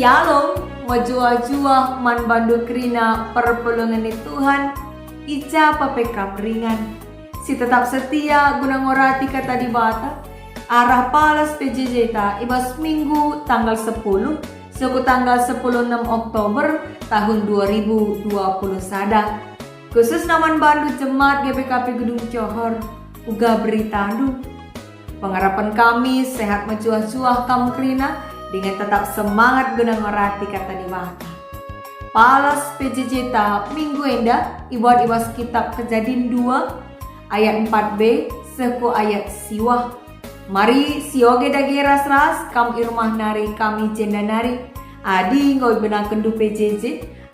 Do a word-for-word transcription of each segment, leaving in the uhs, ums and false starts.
Shalom, mejuah-juah man bandu kerina perpulungen ni Tuhan, i ja pe kam ringan. Si tetap setia guna ngorati Kata Dibata, arah Palas P J J ta i bas Minggu tanggal sepuluh, seh ku tanggal sepuluh enem Oktober tahun dua ribu dua puluh sada. Khususna man bandu jemaat G B K P Gedung Johor, uga beritandu. Pengarapen kami sehat mejuah-juah kam kerina, dingen tetap semangat guna ngorati Kata Dibata. Palas P J J ta minggu enda ibuat i bas Kitab Kejadin dua, ayat empat b seh ku ayat siwah. Mari sioge dage ras-ras kam i rumah nari kami jenda nari. Adi enggo ibenakenndu P J J,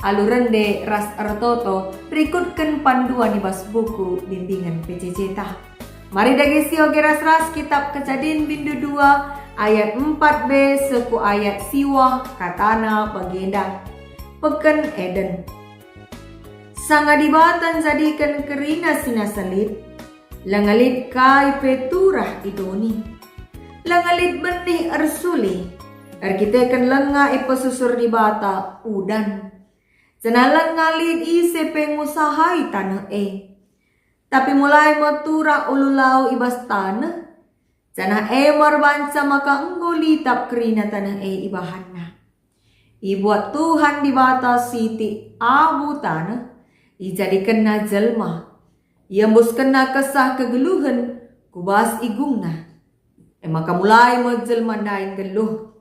alu rende ras ertoto, rikutken panduan i bas buku bimbingen P J J ta. Mari dage sioge ras-ras Kitab Kejadin bindu dua ayat empat b seh ku ayat siwah, katana bagenda. Peken Eden. Sanga Dibata njadiken kerina si nasa lit, langa lit kai pe turah i doni. Langa lit benih ersuli, erkiteken langa ipesusur Dibata udan. Janah langa lit ise pe ngusahai taneh e. Tapi mulai me turah ulu lau i bas taneh, janah e me erbanca maka enggo litap kerina taneh e ibahanna. Ibuat Tuhan Dibata sitik abu taneh, ijadikenna jelma. Iembuskenna kesah kegeluhen ku bas igungna. E maka mulai me jelma ndai nggeluh.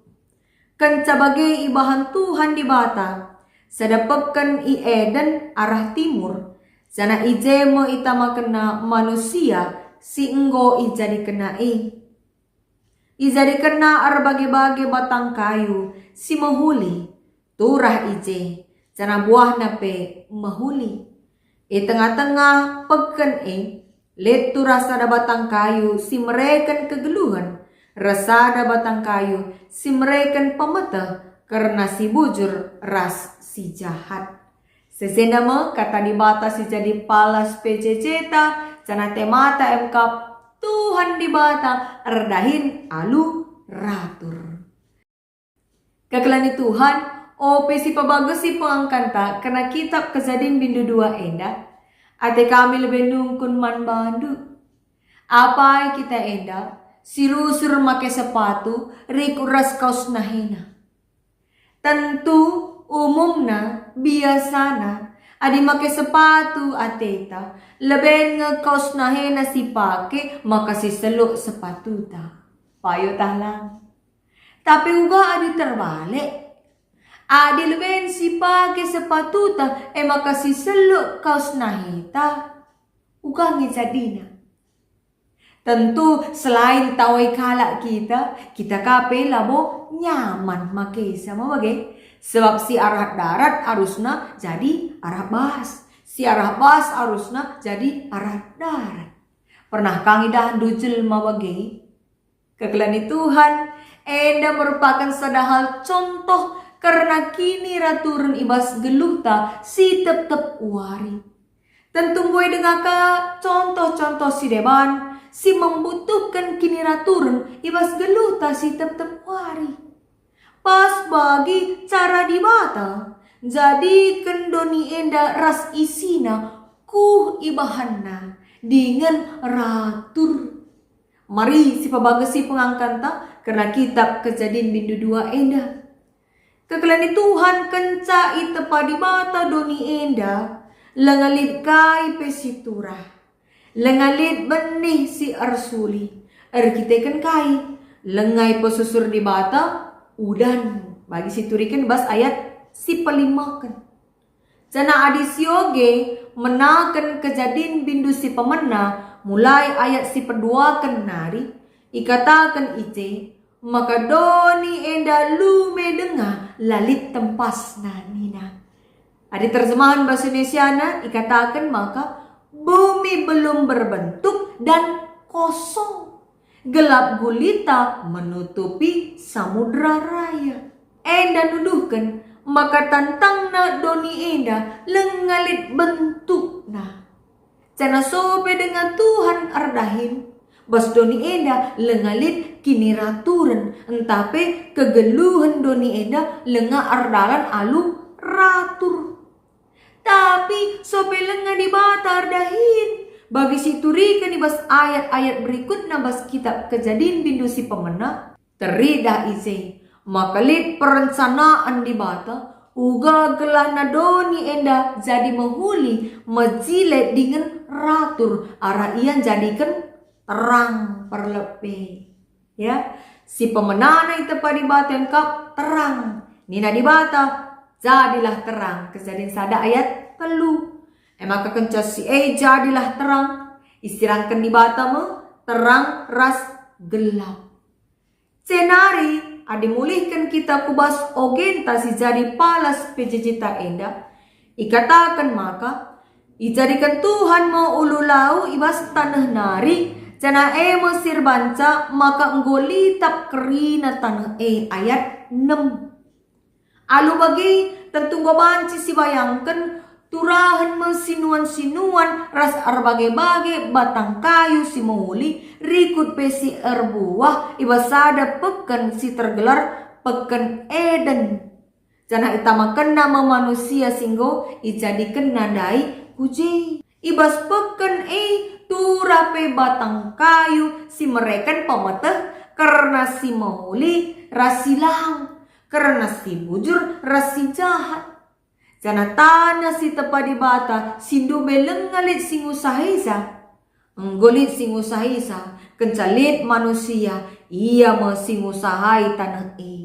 Kenca bage ibahan Tuhan Dibata sada peken i Eden arah timur, janah i je me itamakenna manusia si enggo ijadikenna e. Ijadikenna erbage-bage batang kayu si mehuli, turah i je, janah buahna pe mehuli. I tengah-tengah peken e, lit turah sada batang kayu si mereken kegeluhen, ras sada batang kayu si mereken pemeteh kerna si bujur ras si jahat. Sesenda me Kata Dibata si jadi palas P J J ta, janah temata e me kap Tuhan Dibata erdahin alu ratur. Kekelengen Tuhan, ope si pebagesi pengangkanta kerna Kitab Kejadin bindu dua enda, ate kami lebe nungkun man bandu. Apai kita enda si rusur make sepatu rikut ras kaus nahena? Tentu umumna, biasana, adi make sepatu ateta, leben nge kaus nahena si pake maka si seluk sepatuta. Payo tah lang. Tapi uga adi terbalik, adi leben si pake sepatuta, e maka si seluk kaus naheta, uga nge jadina. Tentu selain tawai kalak kita, kita ka pe labo nyaman makesa me bage. Sebab si arah darat arusna jadi arah bas, si arah bas arusna jadi arah darat. Pernah ka nge idahndu jelma bage? Kekelengen Tuhan, enda merupaken sada hal contoh kerna kiniraturen i bas geluhta si tep-tep wari. Tentu mbue denga ka contoh-contoh si deban si membutuhken kiniraturen i bas geluhta si tep-tep wari. Pas bagi cara Dibata njadiken doni enda ras isina kuh ibahanNa dingen ratur. Mari sipabagesi pengangkanta kerna Kitab Kejadin bindu dua enda. Kekelengen Tuhan, kenca itepa Dibata doni enda, langa lit kai pe si turah. Langa lit benih si ersuli. Erkiteken kai? Langa ipesusur Dibata udan, bagi si turiken bas ayat si pelimaken. Janah adi sioge menaken Kejadin bindu si pemena mulai ayat si peduaken nari, ikataken i je, maka doni enda lume denga la lit tempasna nina. Adi terjemahan bahasa Indonesiana ikataken maka bumi belum berbentuk dan kosong. Gelap gulita menutupi Samudra Raya. Enda nuduhken maka tantangna doni enda langa lit bentukna. Janah sope denga Tuhan erdahin, Bas doni enda lenga lit kiniraturen, ntah pe kegeluhen doni enda lenga erdalan alu ratur. Tapi sope lenga Dibata erdahin, bagi si turiken i bas ayat-ayat berikutna bas kitab Kejadin bindu si pemena, teridah i je maka lit perencanaan Dibata uga gelahna doni enda jadi mehuli, mejile dingen ratur, arah ia njadiken terang perlepe. Ya, si pemenana itepa Dibata kap terang. Nina Dibata, "Jadilah terang." Kejadin sada ayat telu. E maka kenca si e jadilah terang, isirangken Dibata me terang ras gelap. Jenari, adi mulihken kita ku bas ogenta si jadi palas P J J ta enda, ikataken maka, "Ijadiken Tuhan me ulu lau i bas taneh nari, janah e me si erbanca maka enggo litap kerina taneh e." Ayat enem. Alu bage, tentu enggo banci sibayangken turahen me sinuan-sinuan ras erbage-bage batang kayu si mehuli, rikut pe si erbuah i bas sada peken si tergelar Peken Eden. Janah itamakenna me manusia si enggo ijadikenna ndai ku je. I bas peken e turah pe batang kayu si mereken pemeteh kerna si mehuli ras si lang, kerna si bujur ras si jahat. Janah taneh si tepa Dibata si ndube lenga lit si ngusahaisa. Enggo lit si ngusahaisa, kenca lit manusia, ia me si ngusahai taneh e.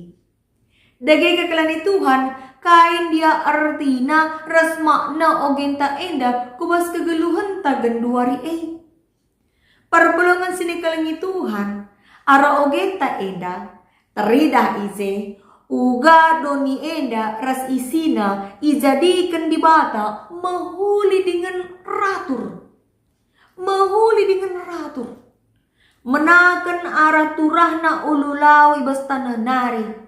Dage kekelengen Tuhan, kai ndia ertina ras makna ogenta enda ku bas kegeluhenta genduari e? Perpulungen si nikelengi Tuhan, arah ogenta enda, teridah i je, uga doni enda ras isina ijadiken Dibata mehuli dingen ratur. Mehuli dingen ratur. Menaken arah turahna ulu lau i bas taneh nari.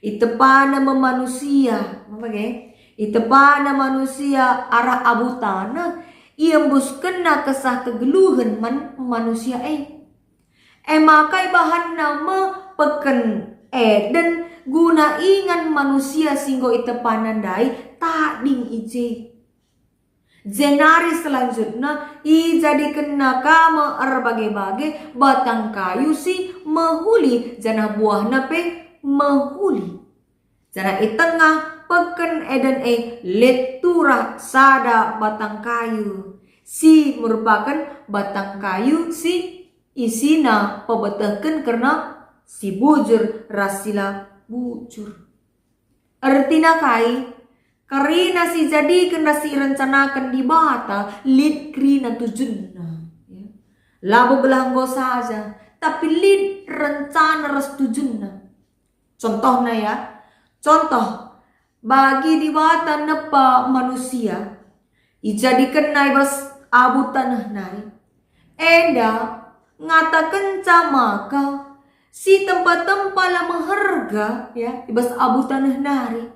Itepana me manusia, apa ge? Itepana manusia arah abu taneh, iembuskenna kesah kegeluhen man manusia e. E maka ibahanna me peken Eden guna ingan manusia si enggo itepana ndai tading i je. Jenari selanjutna ijadikenna ka me erbage-bage batang kayu si mehuli, janah buahna pe mehuli. Janah i tengah peken Eden e lit turah sada batang kayu, si merupaken batang kayu si isina pebetehken kerna si bujur ras si la bujur. Ertina kai? Kerina si ijadiken ras si irencanaken Dibata lit kerina tujunna. Ya. Labo gelah enggo saja, tapi lit rencana ras tujunna. Contohna ya, contoh, bagi Dibata nepa manusia, ijadikenna i bas abu taneh nari. Enda ngatakenca maka si tempa-tempa la meherga, ya, i bas abu taneh nari,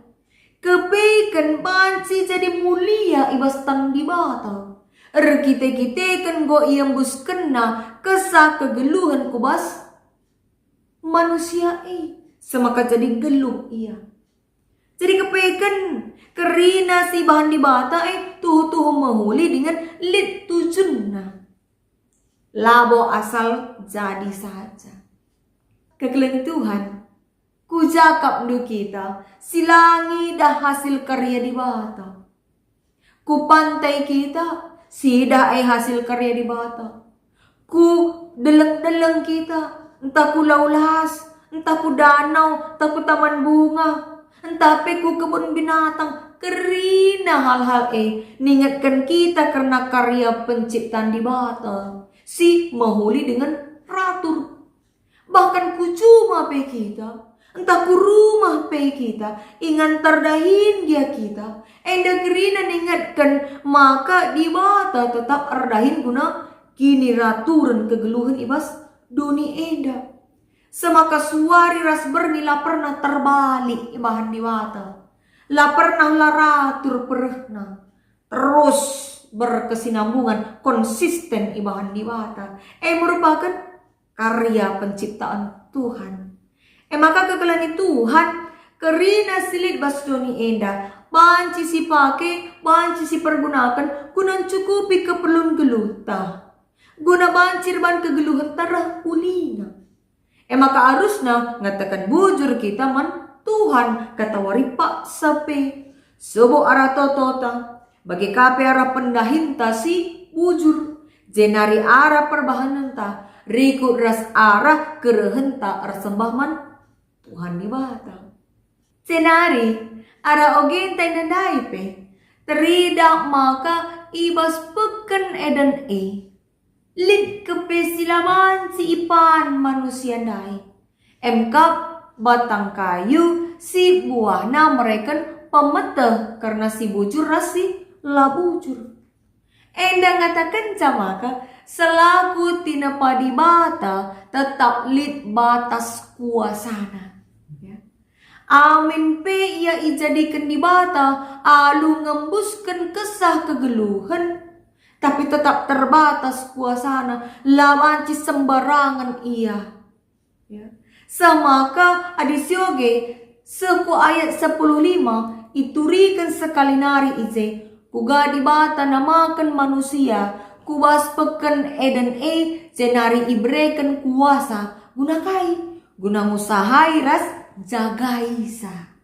kepeken banci jadi mulia i bas taneh Dibata. Erkite-kiteken enggo iembuskenna kesah kegeluhen ku bas manusia e, semaka jadi geluh ia. Jadi kepeken kerina si ibahan Dibata e tuhu-tuhu mehuli dingen lit tujunna. Labo asal jadi saja. Kekelengen Tuhan, ku ja kap ndu kita si la ngidah hasil karya Dibata? Ku pantai kita, sidah e hasil karya Dibata. Ku deleng-deleng kita, ntah ku lau las, ntah ku danau, ntah ku taman bunga, ntah pe ku kebun binatang, kerina hal-hal e ningetken kita kerna karya penciptan Dibata si mehuli dingen ratur. Bahkan ku juma pe kita, ntah ku rumah pe kita, ingan terdahin gia kita, enda kerina ningetken maka Dibata tetap erdahin guna kiniraturen kegeluhen i bas doni enda. Semaka suari ras berni la pernah terbalik ibahan Dibata. La pernah la ratur perehna. Terus berkesinambungan, konsisten ibahan Dibata. E merupaken karya penciptaan Tuhan. E maka kekelengen Tuhan, kerina si lit bas doni enda banci sipake, banci sipergunaken guna ncukupi keperlun geluhta, guna banci erban kegeluhenta reh ulina. E maka arusna ngataken bujur kita man Tuhan, katawari paksa pe, sobo arah totota, bage ka pe arah pendahinta si bujur, jenari arah perbahanenta, rikut ras arah kerehenta ersembah man Tuhan Dibata. Jenari arah ogenta enda ndai pe, teridah maka i bas peken Eden e, lit kepe si la banci ipan manusia ndai. Emkap batang kayu si buahna mereken pemeteh kerna si bujur ras si la bujur. Enda ngatakenca maka selaku tinepa Dibata tetap lit batas kuasana. Ya. Amin pe ia ijadiken Dibata alu ngembusken kesah kegeluhen, tapi tetap terbatas kuasana, la banci sembarangen ia. Ya. Semaka adi sioge, seh ku ayat sepuluh lima, ituriken sekali nari i je, kuga Dibata namaken manusia ku bas peken Eden e, jenari ibereken kuasa guna kai? Guna ngusahai ras jagaisa.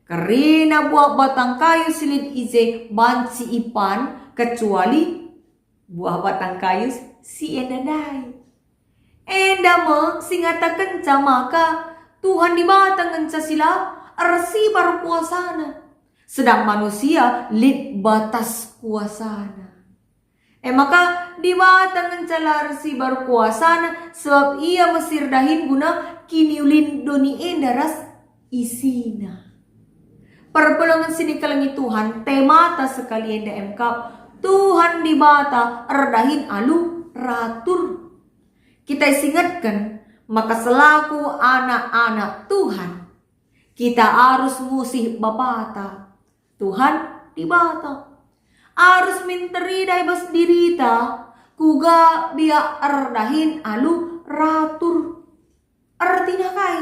Kerina buah batang kayu si lit i je banci ipan, kecuali buah batang kayu si enda ndai. Enda me si ngatakenca maka Tuhan Dibata ngenca si la ersibar kuasana, sedang manusia lit batas kuasana. E maka Dibata ngenca la ersibar kuasana, sebab ia mesir dahin guna kiniulin doni enda ras isina. Perpulungen si dikelengi Tuhan, temata sekali enda emkap, Tuhan Dibata erdahin alu ratur. Kita isingetken maka selaku anak-anak Tuhan, kita arus muji Bapata, Tuhan Dibata. Arus min teridah i bas dirita, kuga biak erdahin alu ratur. Ertina kai?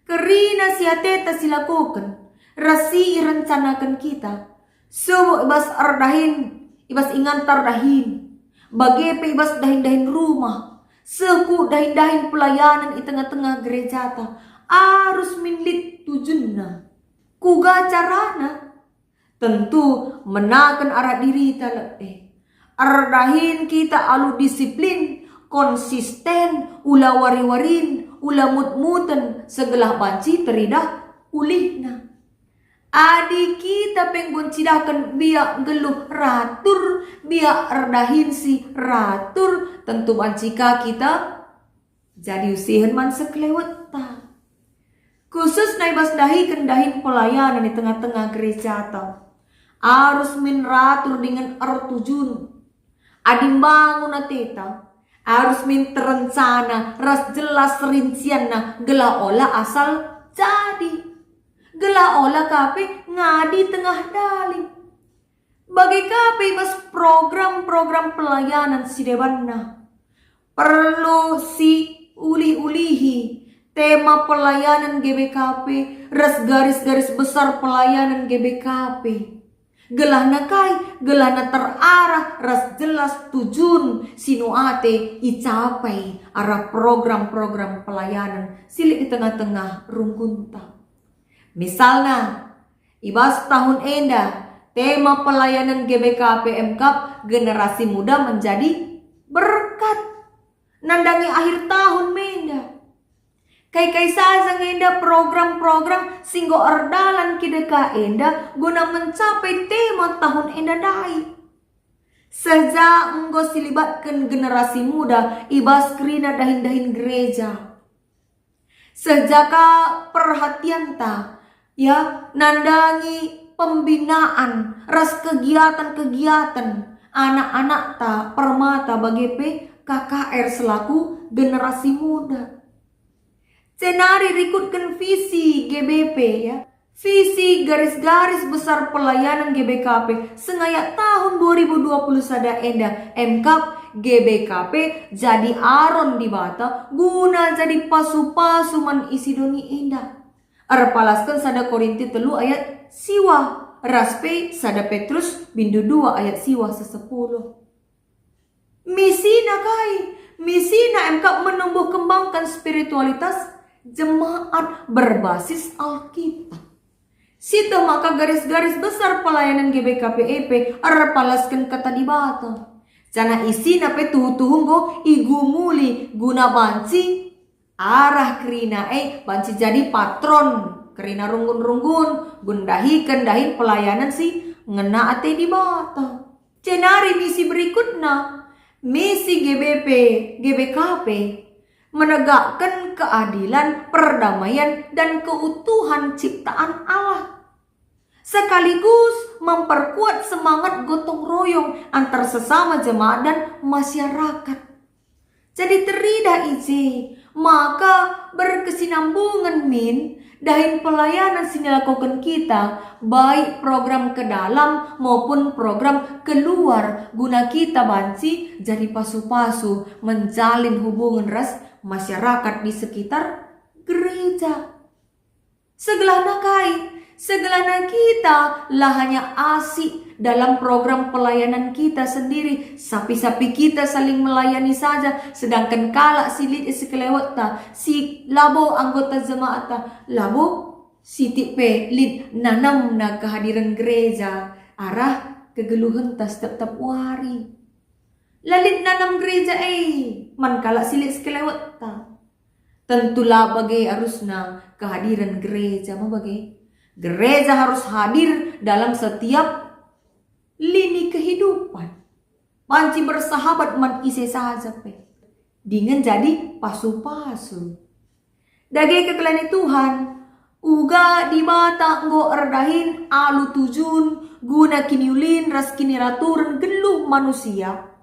Kerina si ateta si lakoken, ras si irencanaken kita. Sobo i bas erdahin, i bas inganta erdahin, bage pe i bas dahin-dahin rumah, seh ku dahin-dahin pelayanan i tengah-tengah gerejata, arus min lit tujunna. Kuga carana? Tentu menaken arah dirita lebe. Erdahin kita alu disiplin, konsisten, ula wari-warin, ula mut-muten, segelah banci teridah ulihna. Adi kita pe enggo ncidahken biak nggeluh ratur, biak erdahin si ratur, tentu banci ka kita jadi usihen man sekelewetta. Khususna i bas ndahiken dahin pelayanan i tengah-tengah gerejata, arus min ratur dingen ertujun. Adi mbangun ateta, arus min terencana ras jelas rincianna gelah ola asal jadi, gelah ola ka pe ngadi tengah dalan. Bage ka pe i bas program-program pelayanan si debanna. Perlu si ulih-ulihi tema pelayanan G B K P ras garis-garis besar pelayanan G B K P. Gelahna kai? Gelahna terarah ras jelas tujun si nuate icapai arah program-program pelayanan si lit i tengah-tengah runggunta. Misalna, i bas tahun enda, tema pelayanan G B K P emkap generasi muda menjadi berkat. Nandangi akhir tahun me enda. Kai-kai saja nge enda program-program si enggo erdalan kideka enda guna mencapai tema tahun enda ndai. Seh ja enggo silibatken generasi muda i bas kerina dahin-dahin gereja. Seh ja ka perhatianta, ya, nandangi pembinaan ras kegiatan-kegiatan anak-anakta Permata bage pe K K R selaku generasi muda. Jenari rikutken visi G B P, ya. Visi garis-garis besar pelayanan G B K P sengayak tahun dua ribu dua puluh sada enda emkap G B K P jadi Aron Dibata guna jadi pasu-pasu man isi doni enda. Erpalasken sada Korinti telu ayat siwah, ras pe sada Petrus bindu dua ayat siwah seh sepuluh. Misina kai? Misina emkap menumbuh kembangkan spiritualitas jemaat berbasis Alkitab. Sidah maka garis-garis besar pelayanan G B K P E pe erpalasken Kata Dibata. Janah isina pe tuhu-tuhu enggo igumuli guna banci arah kerina e banci jadi patron kerina runggun-runggun guna ndahiken dahin pelayanan si ngena ate Dibata. Jenari misi berikutna, misi G B P, G B K P, menegakkan keadilan, perdamaian, dan keutuhan ciptaan Allah. Sekaligus memperkuat semangat gotong royong antar sesama jemaat dan masyarakat. Jadi teridah i je, maka berkesinambungen min dahin pelayanan si nilakoken kita, baik program ke dalam maupun program keluar, guna kita banci jadi pasu-pasu menjalin hubungen ras masyarakat di sekitar gereja. Segelahna kai? Segelahna kita la hanya asik dalam program pelayanan kita sendiri, sapi-sapi kita saling melayani saja, sedangkan kalak si lit i sekelewetta, si labo anggota jemaatta, labo sitik pe lit nanamna kehadiren gereja arah kegeluhenta setep-tep wari. La lit nanam gereja e man kalak si lit sekelewetta. Tentu la bage arusna kehadiran gereja me bage. Gereja harus hadir dalam setiap lini kehidupan. Banci bersahabat man ise saja pe. Dingen jadi pasu-pasu. Dage kekelengen Tuhan, uga Dibata enggo erdahin alu tujun guna kiniulin ras kiniraturen geluh manusia.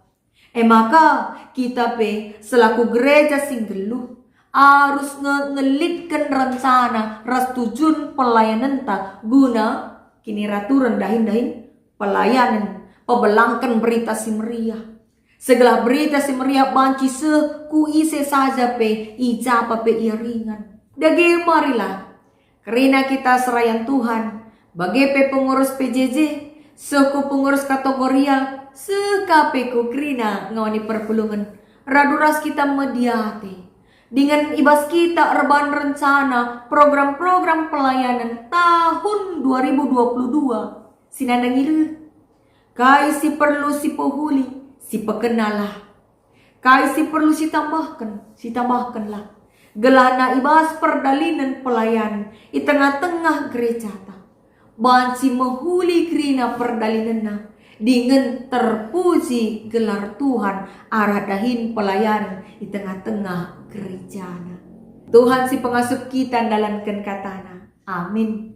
E maka, kita pe selaku gereja si nggeluh, arus nge ngelitken rencana ras tujun pelayanenta guna kiniraturen dahin-dahin pelayanen, pebelangken Berita Si Meriah. Segelah Berita Si Meriah banci seh ku ise saja pe, i ja pe ia ringan. Dage marilah, kerina kita serayan Tuhan, bage pe pengurus P J J, seh ku pengurus kategorial, seh ka pe ku kerina ngawani perpulungen, radu ras kita mediate. Dingen i bas kita erban rencana program-program pelayanan tahun dua ribu dua puluh dua si nandangi reh. Kai si perlu sipehuli, sipekenalah. Kai si perlu sitambahken, sitambahkenlah. Gelahna i bas perdalinen pelayanan i tengah-tengah gerejata. Banci mehuli kerina perdalinenna, dingen terpuji gelar Tuhan arah dahin pelayanan i tengah-tengah gerejana. Tuhan si pengasup kita ndalanken katana. Amin.